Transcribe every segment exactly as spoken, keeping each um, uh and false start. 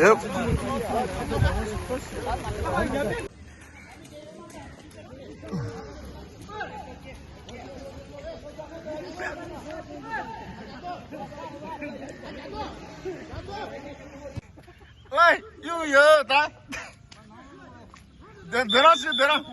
Yep. Oi, ཡོ་ཡོ་ད། འདི་འདི་རང་ཞིག་འདི་རང་།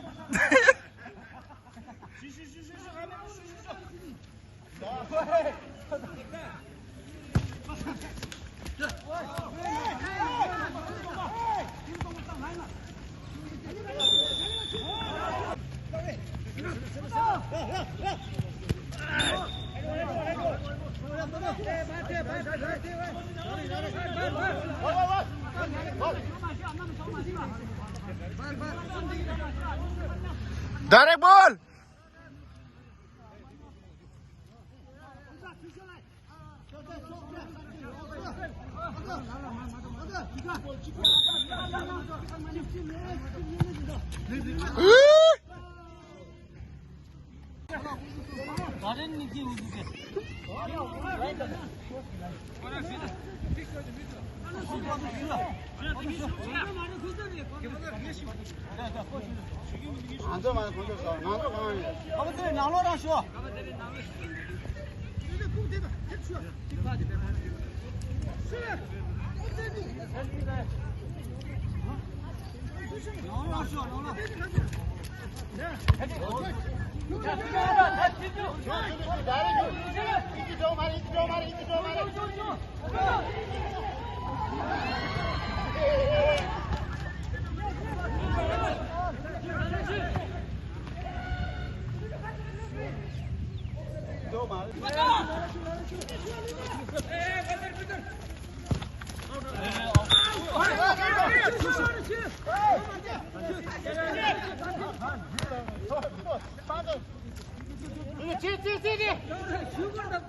Direct ball.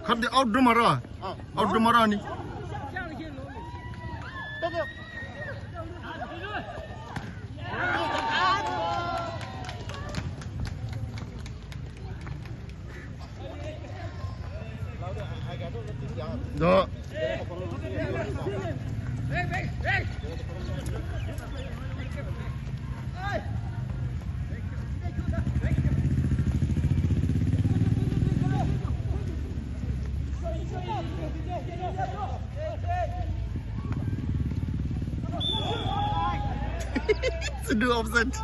ཁབ་དེ་ཨའུཊ་འགྲོ་མ་ར། ཨའུཊ་འགྲོ་མ་ར་ནི། འདུག To do opposite.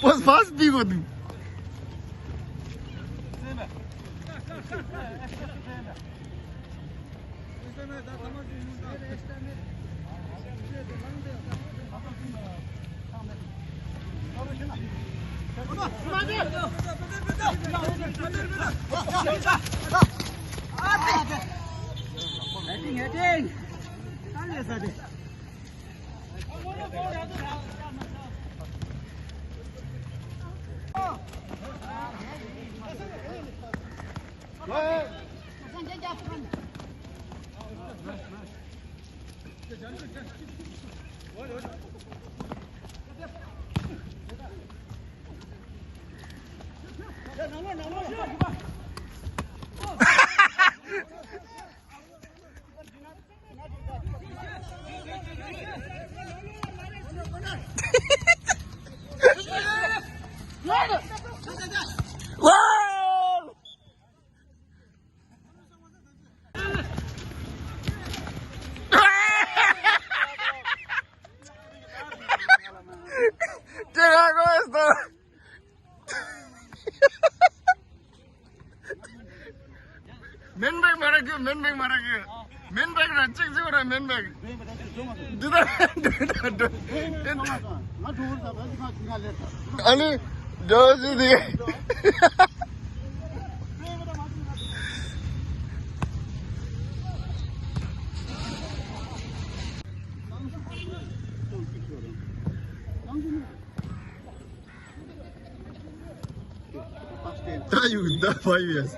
Post pass pico. Heading, heading. Menbek maraki, menbek maraki. Menbek na cik cik na menbek. Dida, dida, dida. Ani, dosi di. Tayu da five years.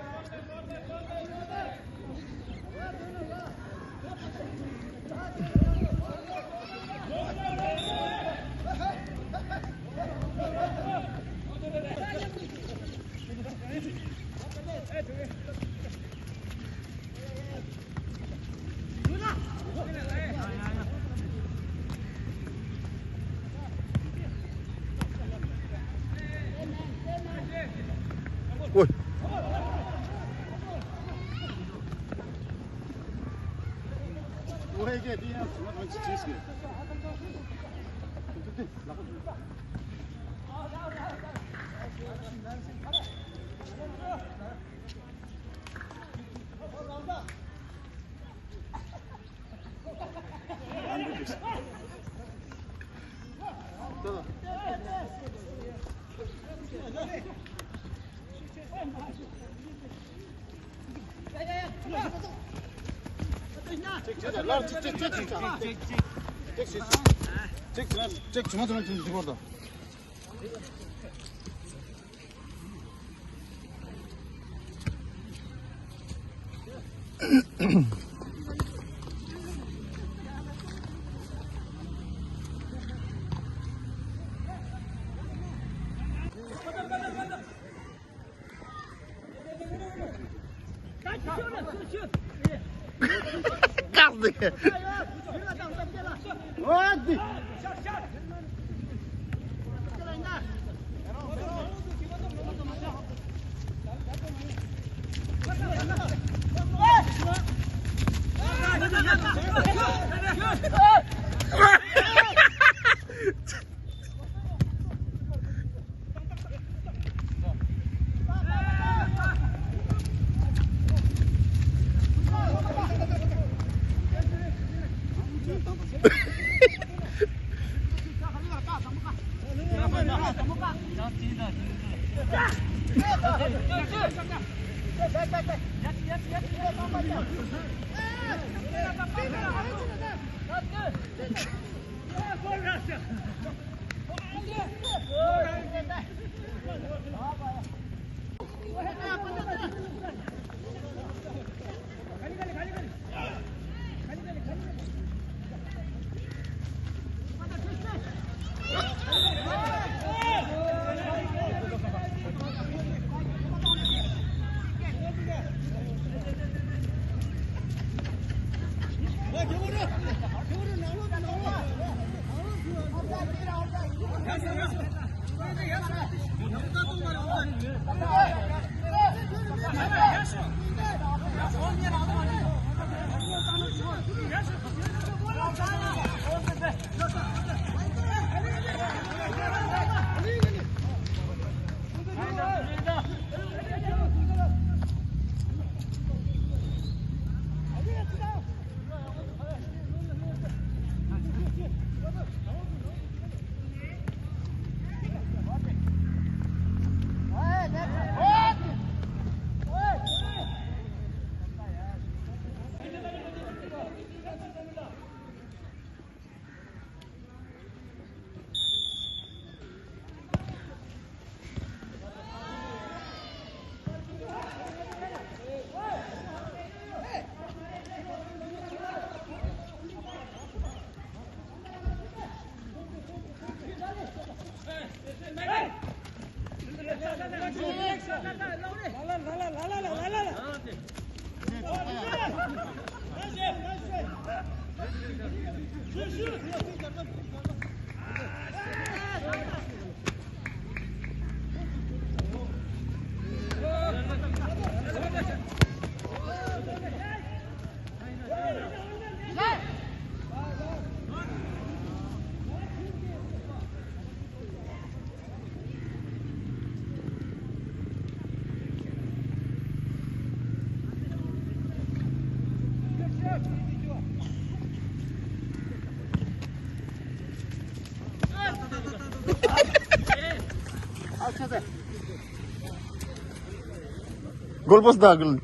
Goal post da goal.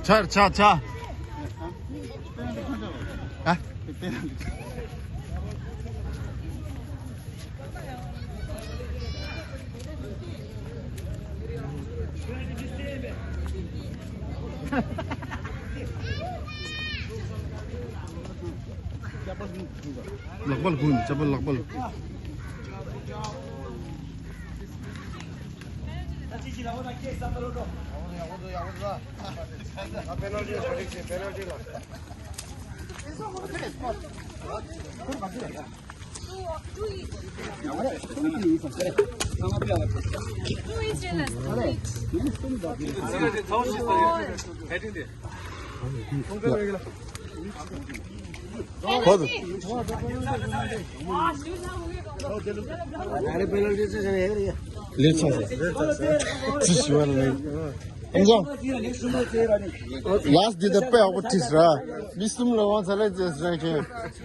ཆར་ཆ་ཆ། ཨ། ལག་པ་ལ་ཁུངས་ཅ་པ་ལག་པ་ལ། ལས་ཚང་ཅི་ཞུ་བ་ལ་ལས། ཨང་ཅང་། ལཱསི་དེ་ད་དཔེ་ཡག་པོ་བྲིས་ར། མི་གསུམ་ལ་དབང་ཚ་ལེ་ཛེས་ར་ཁེ།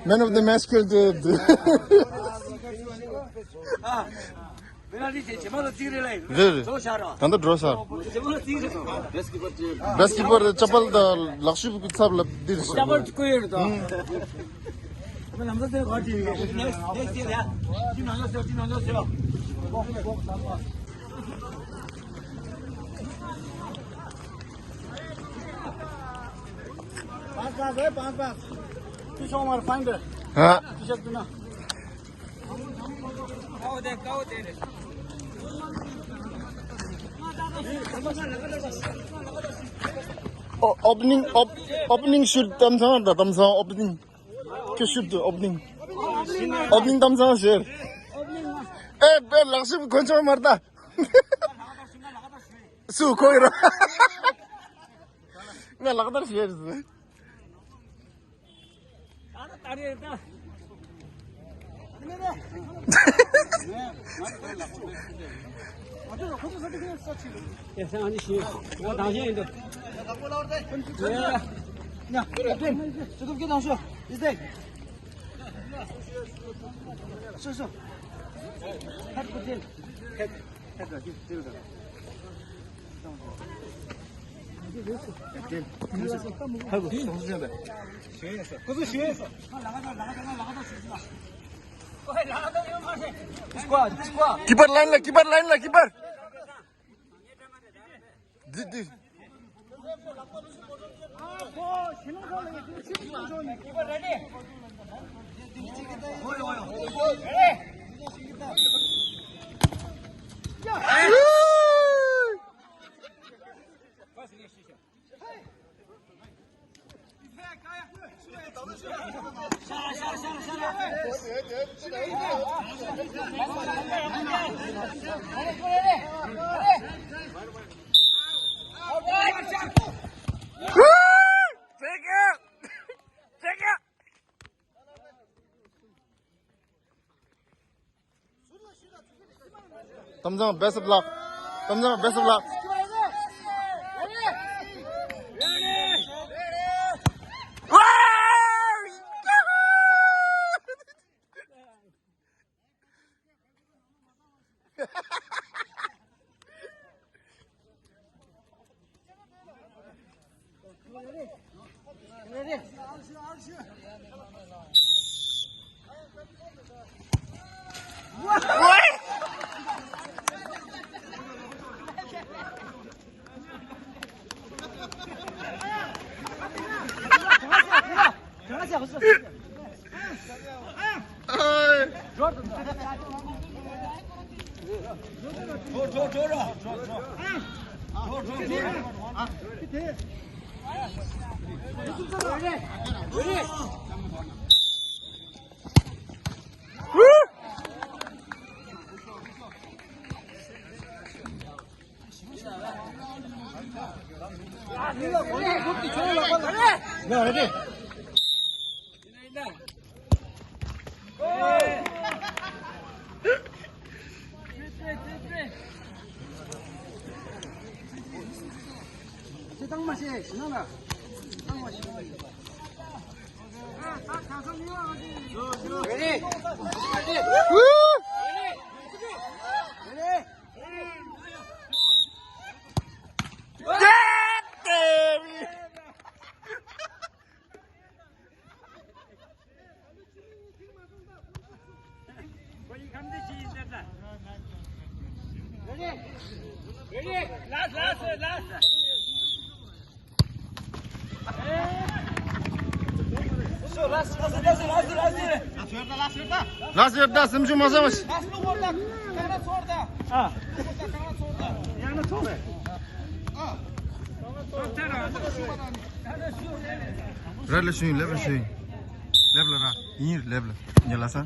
Man of the match ཁེལ་དུ། རེད་རེད། ད་ལྟ་འགྲོ་ས། Best keeper དེ་ཅ་པལ་དང་ལག་ཤུབས་ཀྱི་ཚབ་ལ་འདིར་ཞུ། ཅ་པལ་བཀོད་ཡོད་དོ། Next, next year, yeah. Team ནང་ཡོད་ཟེར། Team ནང་ཡོད་ཟེར། पाँच है, पाँच, पाँच। पीछे हमारे फाइंड है। हाँ। पीछे तू ना। ओपनिङ, ओपनिङ सुट तमसँग त, तमसँग ओपनिङ। के सुट त ओपनिङ? ओपनिङ तमसँग सेयर। ए, बे लक्ष्मी खोज्छ मर्दा। सु खोइ र। ང་ལག་བསྟར་བྱས་རེད། कीपर लाइन ला, कीपर लाइन ला, कीपर। दि, दि। Tamzang, best of luck. Tamzang, best of luck. Last, last, last, last, last. Last, last, last, last. ར་ལ་ཤུ་ཡིན། ལེབ་ལ་ཤུ་ཡིན། ལེབ་ལ་ར་ཡིན། ལེབ་ལ་ཉེ་ལ་ས།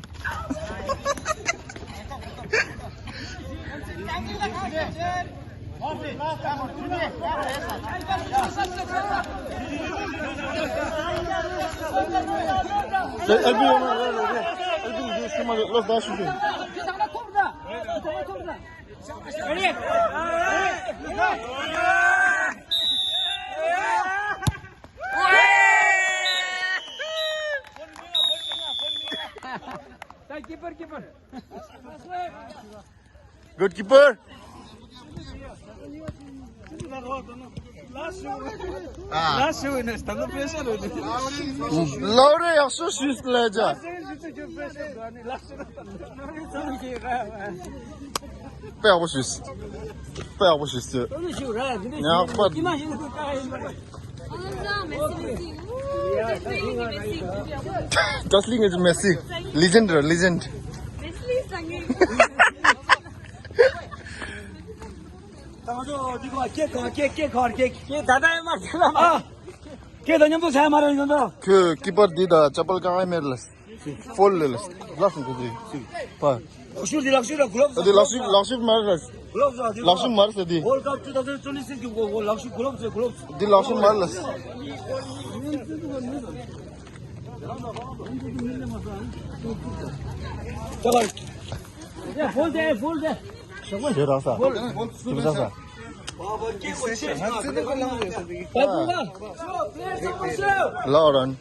ཨེལ་པི་ཡོང་ན་ར་ལ་ར། ཨེལ་པི་ཡོང་ན་ལོ་ཟླ་ཤུ་ཤུ། Goalkeeper. ལའོ་རེ་ཡག་ཤོས་ཞུས་ལ་ཇ། དཔེ་ཡག་པོ་ཞུས། དཔེ་ཡག་པོ་ཞུས། ཉག་པ། ཨང་ཛ་མེ་སི་མེ་སི། Wrestling is Messi. Legend ར, legend. ད་ང་ཚོ་འདི་ག་ཀེག་ག་ཀེག་ཀེག་ག་ཀེག་ཀེག་ད་ད་ཡ་མ་ཁྱེད་ལ་མ། ཨ། ཀེག་དང་མཉམ་དུ་ཟ་ཡ་མ་རེད་ཡོང་ད། ཁྱོད་ཀི་པར་འདི་དང་ཅ་པལ་གང་ཨེ་མེད་ལ། ཕོལ་ལ་ལ། ལགས་སོ་འདི། པ། ལག་ཤུབས་འདི་ལག་ཤུབས་ར་གུ་ལབ་འདི་ལག་ཤུབས་ལག་ཤུབས་མ་རེད་ལ། གུ་ལབ་ཟ་འདི། ལག་ཤུབས་མ་རེད་ཟ་འདི། World Cup two thousand twenty-six གི་གུ་ལག་ཤུབས་གུ་ལབ་ཟ་གུ་ལབ། འདི་ལག་ཤུབས་མ་རེད་ལ། ཅ་པལ། ཕོལ་དེ་ཕོལ་དེ། ཞེ་དྲག་ས། ཞེ་དྲག་ས། ལའོ་རན།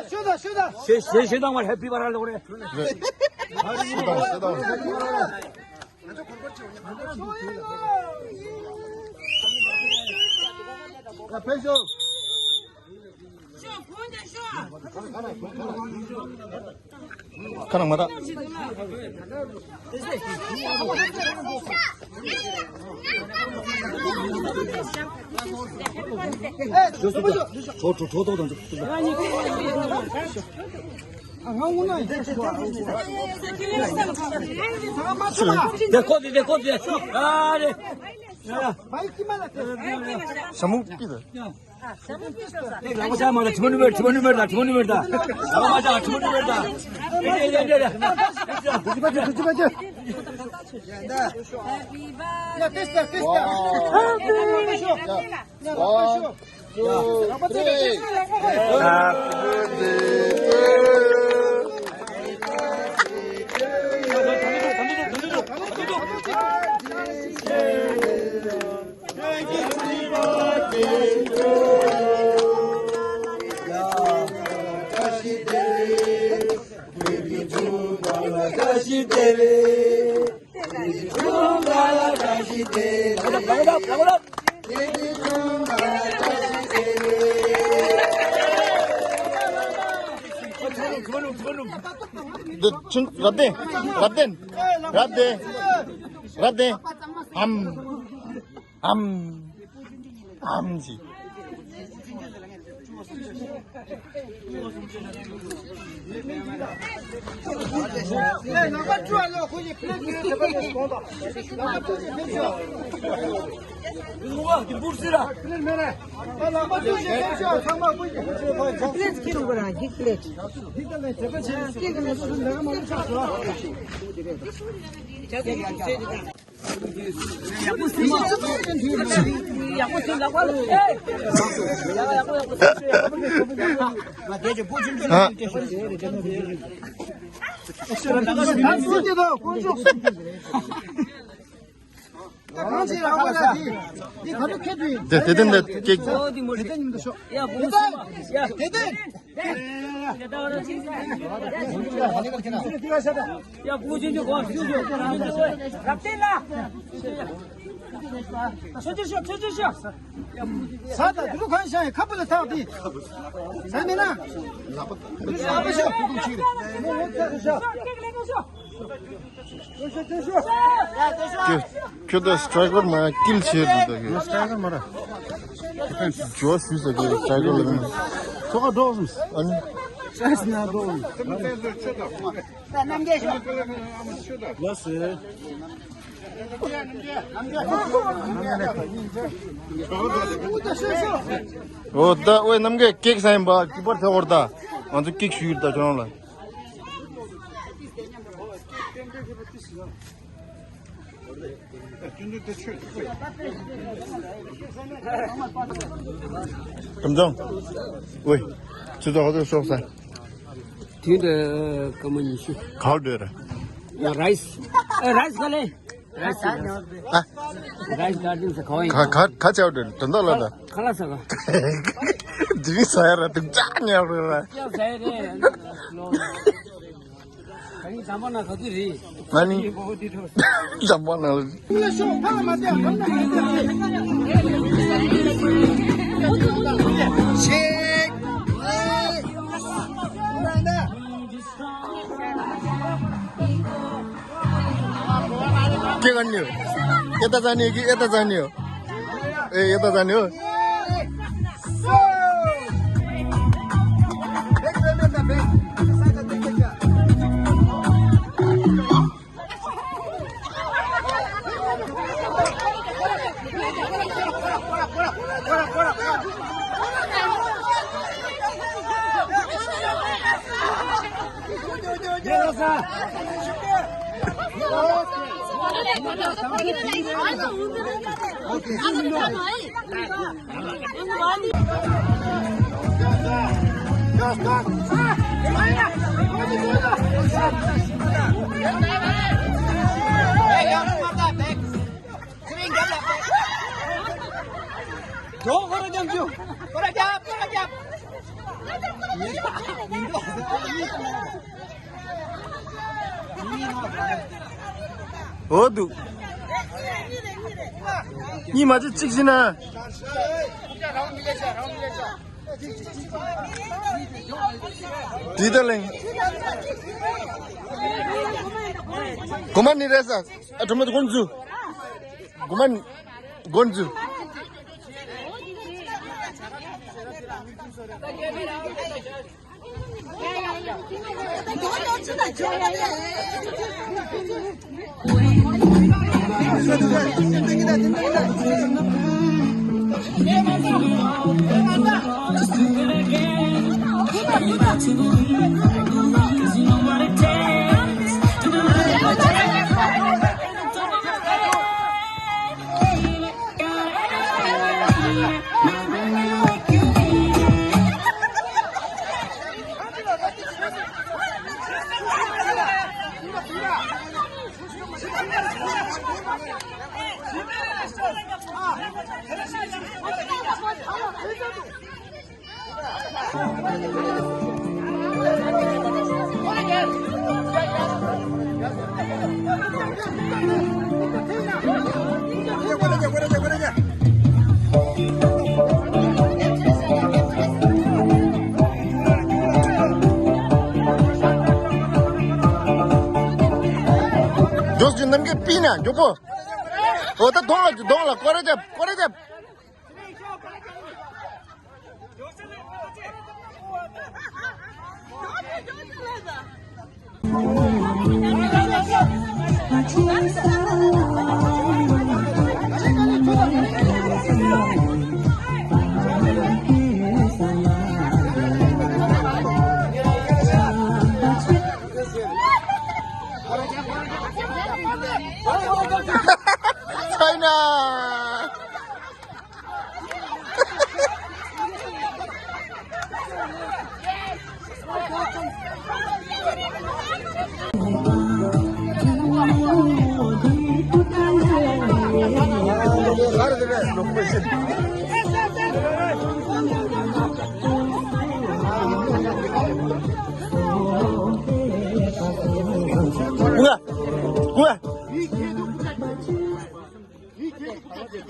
ཤོད་དང་ཤོད་དང་། ཤེས་ཤེས་ཤེས་དང་མ་ཧེ་པི་བ་ར་ལོག་རེད། ཤེས་དང་ཤེས་དང་། ཡ་ཕེབས་ཤོག་ཁ་ནང་མ་ད། གྲོ་གྲོ་གྲོ་ཏོག་དང་། དེ་ཁོ་དེ་དེ་ཁོ་དེ། ཨ་རེ། ཞྭ་མོ་པི་ད། ལག་པ་བྱ་མ་ད། དྲི་མ་ནུ་མེར། དྲི་མ་ནུ་མེར་ད། དྲི་མ་ནུ་མེར་ད། ལག་པ་བྱ། དྲི་མ་ནུ་མེར་ད། ཨེ་ཡ་ཡ་ཡ་ཡ། དུ་ཅི་པ་ཅི། དུ་ཅི་པ་ཅི། ཡ་ཏེས་ཏེས་ཏེས་ཏེས། One, two, three. Happy birthday to you. འདི་ཆུང་རབ་བརྟན། རབ་བརྟན། རབ་བརྟན། རབ་བརྟན། ཨམ། ཨམ། ཨམ་ཟེར། དེ་དེ་དེ་དེ་ཀེག་དེ་དེ། ས་དང་དུ་ཁང་ཤང་ཁ་པུ་ལ་ཐག་དེ། ས་མེད་ན། ལ་པ་ཤོ། ཁྱོད་ཁྱོད་ད་སི་ཊ་རའི་ཀར་མ་ཀིལ་བྱེད་འདུག་ད་ཁྱོད། སི་ཊ་རའི་ཀར་མ་ར། ཇོ་ཞུས་ཟེར་གི་སི་ཊ་རའི་ཀར་ལ་མིན། ཚོ་ཁ་འགྲོ་སོང་། ཨ་ནི། ཅེས་ན་འགྲོ་སོང་། ལ་སེ། འོ་ད་ཨོའི་རྣམ་རྒྱལ་ཀེག་ས་ཡིན་པ་གི་པར་ཐེ་འོར་ད། ང་ཚོ་ཀེག་ཞུས་ཡོད་ད་ཁྱོད་རང་ལ། ཀྲུང་ཀྲུང་། ཝེ། ཚུ་ཚོ་ཧོ་ཚོ་ཤོག་ས། དུས་འདི་སྐར་མ་ཉི་ཤུ། ག་འདྲ་ར། ཡ་རའི་སི། ཨ་རའི་སི་ག་ལེ། རའི་སི་ག་ལེ། ཨ། རའི་སི་ག་ལེ་ས་ག་བ་ཡིན། ག་ག་ག་ཆའོ་འདྲ་དོན་དག་ལ་ད། ཁ་ལག་ཟ་ག། དེ་རིང་ཟ་ཡ་ར་དུག་ཅག་ཉར་རེད་ར། ཅག་ཟ་ཡ་རེད། ད་རིང་ཟམ་པ་ན་ག་ཚོད་རེད། ང་ནི་ཟམ་པ་ན་ལ། སྐྱེ་ག་ནི་ཡོད། ཨེ་ད་ཙ་ནི་ཡོད་ཀི་ཨེ་ད་ཙ་ནི་ཡོད། ཨེ་ཨེ་ད་ཙ་ནི་ཡོད། འོ་འདུག་གཉིས་མ་གཅིག་གཅིག་བྱས་ན། དེ་ལྟར་ལེན། གོ་མ་ནི་རེ་ས། ཨ་གྲོ་མ་དེ་གོན་འཛུ། གོ་མ་ནི་གོན་འཛུ། མགྱོགས་ཀྱི་རྣམ་རྒྱལ་པི་ན་མགྱོགས་པོ། འོ་ད་གདོང་ལ་གདོང་ལ་སྐོར་ར་རྒྱབ་སྐོར་ར་རྒྱབ། China!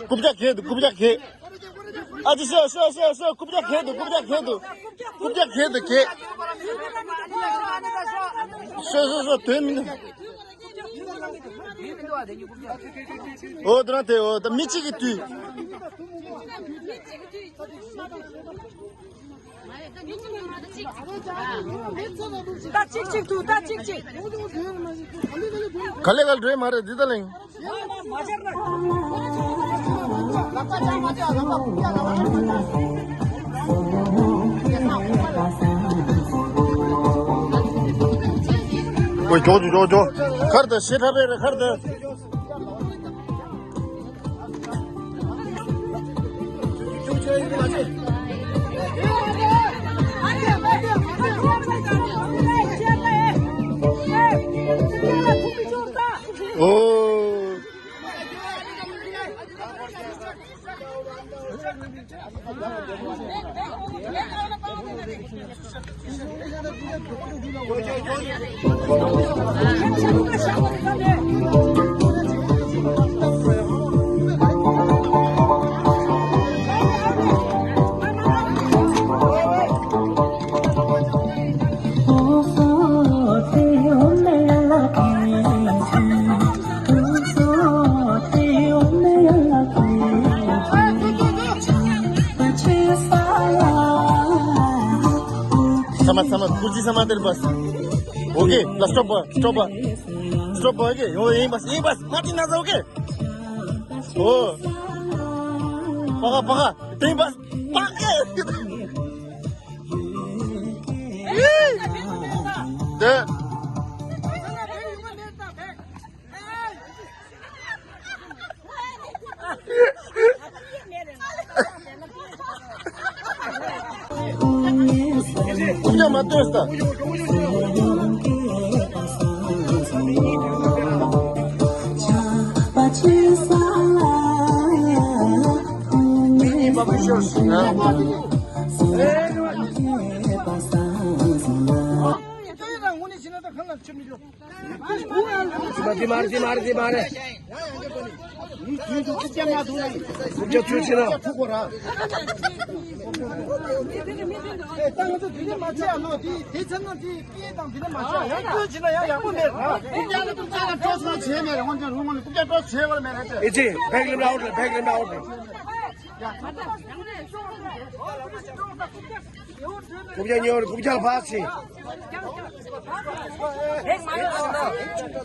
རྐུབ་བཀྱག་གས་འདུག་རྐུབ་བཀྱག་གས། ཨ་ཅེ་ཤོ་ཤོ་ཤོ་ཤོ། རྐུབ་བཀྱག་གས་འདུག་རྐུབ་བཀྱག་གས་འདུག་རྐུབ་བཀྱག་གས་འདུག་གས། ཤོ་ཤོ་ཤོ། དོན་མི་འདུག་ཨོ་དེ་རང་དེ་ཨོ་ད་མི་གཅིག་གིས་དུས། ད་གཅིག་གཅིག་ཏུ་ད་གཅིག་གཅིག་ག་ལེ་ག་ལེ་འགྲོ་ཡི་མ་རེད་འདི་ད་ལེང་། ཨོ་ཇོ་ཇོ་ཇོ་ཇོ། ཁར་ད་ཤེ་ཁྲ་བེ་རེ་ཁར་ད། ཨོ། Sama, sama, kursi sama terlepas. Okey, dah stop bah, stop bah. Stop bah, okey. Oh, ini bas, ini bas. Mati nasa, okey. Oh. Paga, paga. Ini bas. Paga. Dah. རྐུབ་བཀྱག་མ་སྟོན་ས། དེ་མ་རེད། དེ་མ་རེད། དེ་མ་རེད། རྐུབ་བཀྱག་ཚུར་ཕྱིན་ན། ད་ང་ཚོ་དེ་ནས་མ་བྱས་ཨ་ནོ། དེ་དེ་ཚན་ན་དེ་སྐད་དང་དེ་ནས་མ་བྱས་ཡང་སྐྱོན་བྱས་ན་ཡང་ཡག་པོ་མེད་ར། རྐུབ་བཀྱག་ལ་རྐུབ་བཀྱག་ལ་སྤྲོ་ས་བྱས་མེད་རེད། ང་ཚོ་རུང་བ་ནས་རྐུབ་བཀྱག་སྤྲོ་བྱས་པ་མེད་རེད། ཨེ་ཅེ་བེག་ལེན་ཨའུཊ་རེད། བེག་ལེན་ཨའུཊ་རེད། རྐུབ་བཀྱག་ཉོ་རེད། རྐུབ་བཀྱག་ལ་ཕར་ཕྱིན།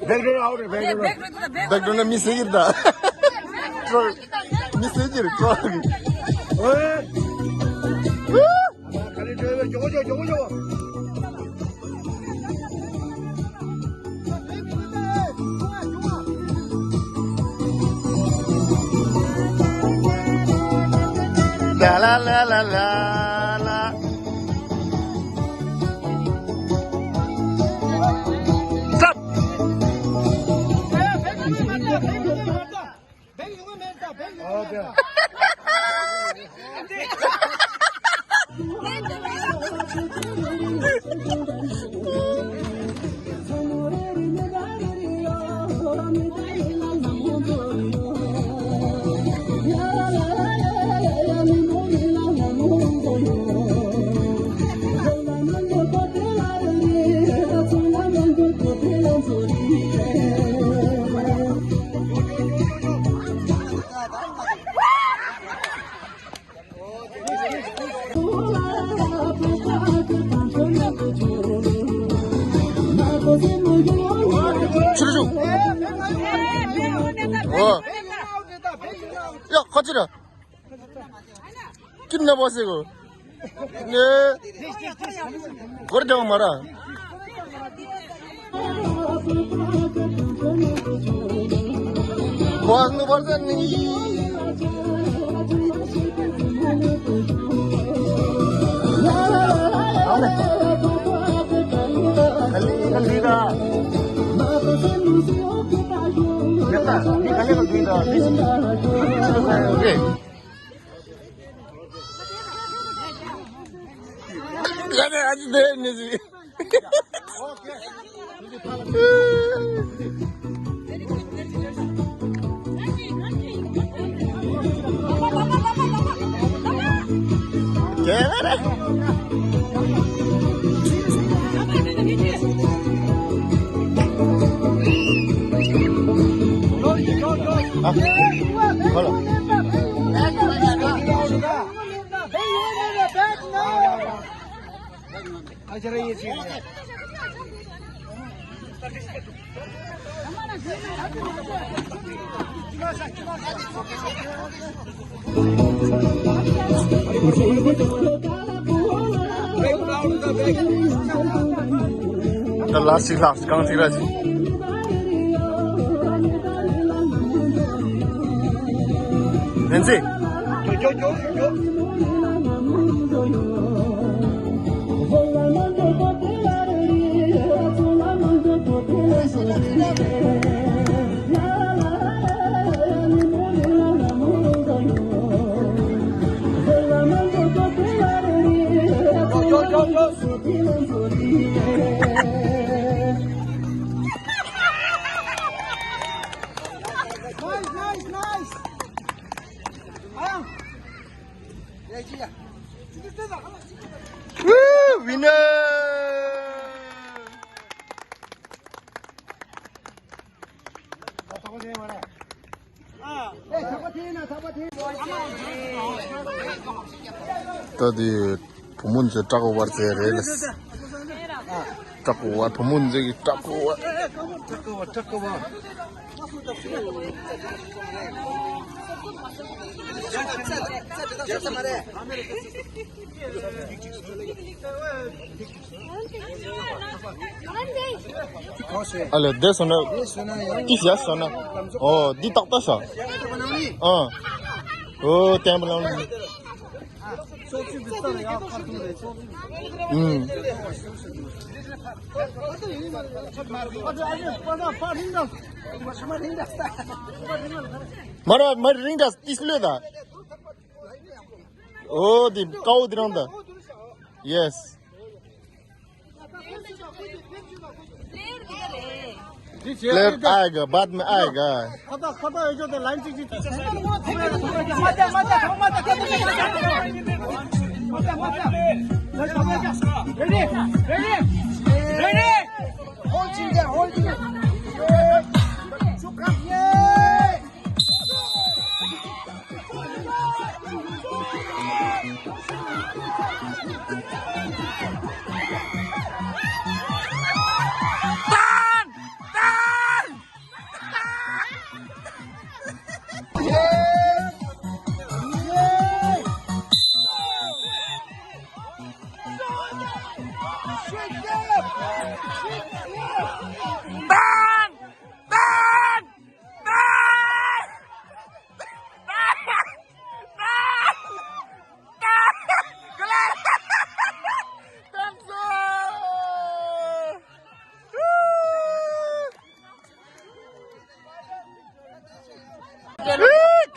བེག་ཌོར་ཨའུཊ་རེད། བེག་ཌོར། བེག་ཌོར་ན་མི་ཟེར་གྱི་རེད་ད། ཀྲོ། མི་ཟེར་གྱི་རེད་ཀྲོ་གི། ཨོའེ། ག་ལེ་འགྲོ་བའི་མགྱོགས་མགྱོགས་མགྱོགས་མགྱོགས། ལ་ལ་ལ་ལ་ལ་ལ། སྟབས། བེག་ཡོང་གི་མེད་ད། བེག་ཡོང་གི་མེད་ད། ཕྱིར་ཞུགས། ཨོ། ཡ། ཁ་ཅིག་ར། ཀིཌ་ནེབ་བ་ཟེར་གོ། ནེ། གོར་རྒྱག་མ་ར། བ་ནུ་བར་ཟ་ནི། ཡ་ནི་ཨ་ཅི་དེ་ནི་ཟི། རྒྱལ་བ་རེད། ཨ། ཧ་ལོ། The last, last, གང་ཞིག་ར་ཞིག་ཡིན་ཚེ། Nice, nice, nice. Woo, winner! ད་དེ་བུ་མོ་ཚོས་སྐྲག་པ་བར་ཚེ་རེད་ལ། སྐྲག་པ་བར་བུ་མོ་ཚོས་སྐྲག་པ་བར། སྐྲག་པ་བར། སྐྲག་པ་བར། ཨ་ལེ་བསྡད་སོང་ན། ཏི་ཞག་སོང་ན། ཨོ་འདི་ཏག་ཏག་ཤག་ཨ། ཨོ་བསྟན་པ་ལང་ལང་། ཨུམ། མ་ར་མ་རིང་ད་ཏི་སི་ལོས་ད། ཨོ་འདི་ཀའོ་འདི་རང་ད། Yes. Player आएगा, बाद में आएगा। खाता खाता है जो तो लाइन चिक चिक। Ready ready ready. होल्ड चिक होल्ड चिक।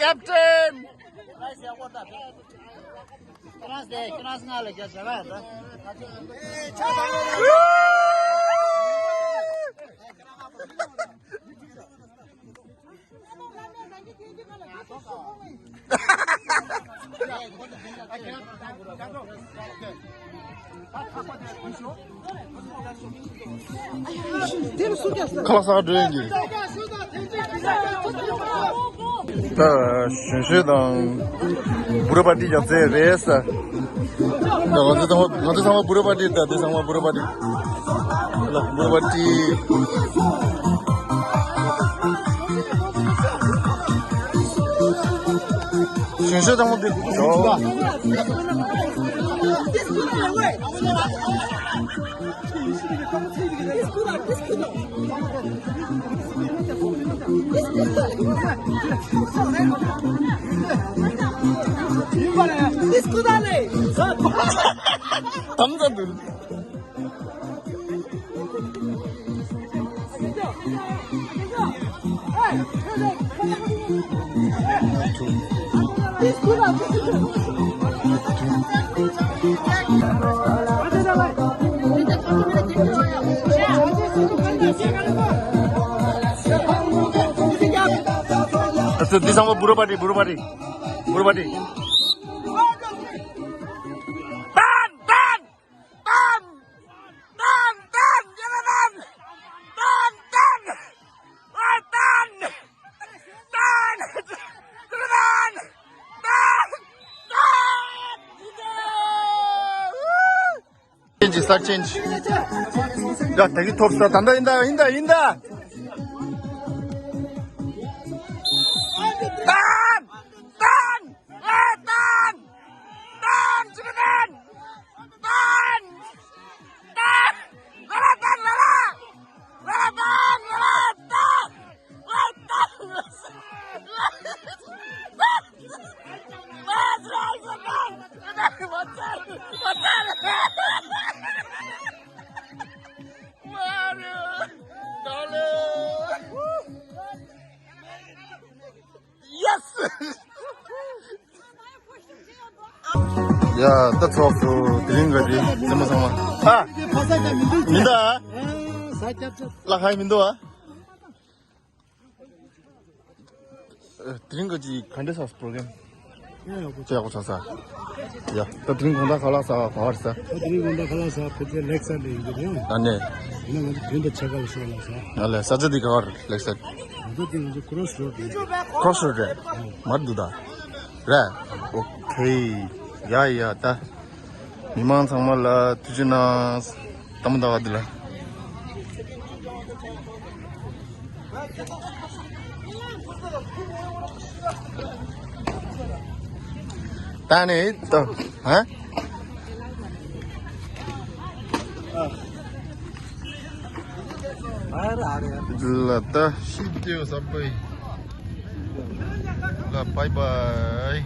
Captain! ཁ་ལག་ཟ་ག་འགྲོ་ཡིན་གྱི། ད་གཞོན་གཞོན་དང་བུ་ར་པ་ཏི་རྒྱབ་རྩེ་རེད་ས། ང་ཚོ་ཚང་མ་ང་ཚོ་ཚང་མ་བུ་ར་པ་ཏི་ད་དེ་ཚང་མ་བུ་ར་པ་ཏི། ལ་བུ་ར་པ་ཏི། གཞོན་གཞོན་ཚང་མ་དེ། དམ་ཚ་འདུལ། ཨ་ཙི། འདི་ཚང་མ་བུ་ར་པ་ཏི། བུ་ར་པ་ཏི། བུ་ར་པ་ཏི། ཅེན་ཇི་སར་ཅེན་ཇི། ཡ་ད་གི་ཐོབ་ས། ད་ད་ཡིན་ད་ཡིན་ད་ཡིན་ད། ཏན་ཏན། ཨེ་ཏན། ཏན་ཅི་གི་ཏན། ཏན། ཏན། ལ་ལ་ཏན་ལ་ལ། ལ་ལ་ཏན་ལ་ལ་ཏན། ལ་ཏན། Mario! Darling! Yes! ཡ་ད་ཚོགས་སུ་དེ་རིང་ག་དེ་སེམས་པ་ཚང་མ་ཧ། མི་འདུག་ཨ། ལ་ཧའི་མི་འདུག་ཨ། དེ་རིང་ག་ཅི་ག་འདྲ་ས་པོ་རོ་གྷ་རམ། ཡག་པོ་ཆགས་ས། ཡ་ད་དེ་རིང་དགོང་དག་ཁ་ལག་ཟ་བ་ག་བར་ས། ད་དེ་རིང་དགོང་དག་ཁ་ལག་ཟ་བ་ཕེབས་ཏེ་ལེགས་སར་ལ་ཡིན་གྱི་རེད། ཨ་ནེ། ཡིན་ན་ང་ཚོ་དོན་དུ་ཆེ་ག་ལ་ཤོར་ལ་ས། ཨ་ལེ་ས་ཆ་འདི་ག་བར་ལེགས་སར། ང་ཚོ་དེ་ང་ཚོ་ཁོ་རོ་སི་རོ་ཌི་རེད། ཁོ་རོ་སི་རོ་ཌི་རེད། མར་འདུག་ད། རེད། ཨོ་ཁེ། ཡ་ཡ་ད། མི་མང་ཚང་མ་ལ་ཐུགས་རྗེ་གནང་། ལྟད་མོ་ལྟ་བ་འདི་ལ། ད་ནི་ད་ཧ། འདི་ལ་ད་ཤི་ཏེ་ཡོད་ས་པའི། ལ་བྷའི་བྷའི།